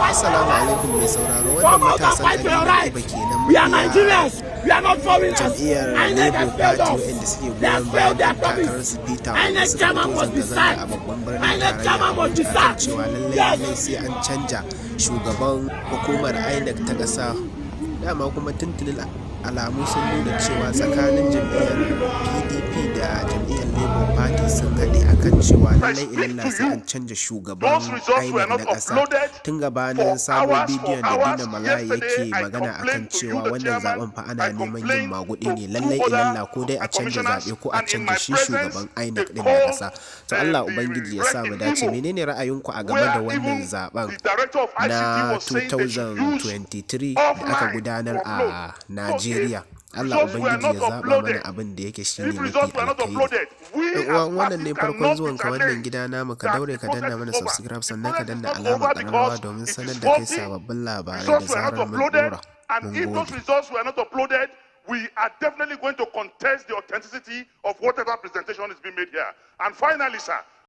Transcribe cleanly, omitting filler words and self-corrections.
Fight for your Assalamu right. alaikum mai sauraro. Wannan Come out and matasan fight for your kabilar right. Ibo kenan, We are mabiya Nigerians. We are not foreigners. jam'iyyar INEC Labour has failed Party us. waɗanda suke They have goyon failed bayan their ɗan promise. takararsu Peter Obi INEC suka chairman fito must be zanga-zanga a sacked. babban birnin INEC tarayya chairman must be Abuja akan sacked. cewa lallai Yes. lallai sai an canja shugaban hukumar INEC ta ƙasa. Dama kuma tuntuni alamu sun nuna cewa tsakanin jam'iyyar PDP da jam'iyyar Labour Party sun haɗe akan cewa lallai ilalla sai an canja shugaban INEC na ƙasa. Tun gabanin sabon bidiyon da Dino Melaye yake magana akan cewa wannan zaben fa ana neman yin maguɗi ne, lallai ilalla ko dai a canja zaɓe ko a canja shi shugaban INEC ɗin na ƙasa. To, Allah Ubangiji ya sa mu dace. Menene ra'ayinku a game da wannan zaben na 2023 da aka gudanar a Najeriya? Allah Ubangiji ya zaɓa mana abin da yake shine mafi alkhairi. Ɗan uwa, wannan ne farkon zuwan ka wannan gida namu, ka daure ka danna mana subscribe, sannan ka danna alamar ƙararrawa domin sanar da kai sababbin labarai da zarar mun ɗora. And Mun if those gode. Results were not uploaded, we are definitely going to contest the authenticity of whatever presentation is being made here. And finally, sir,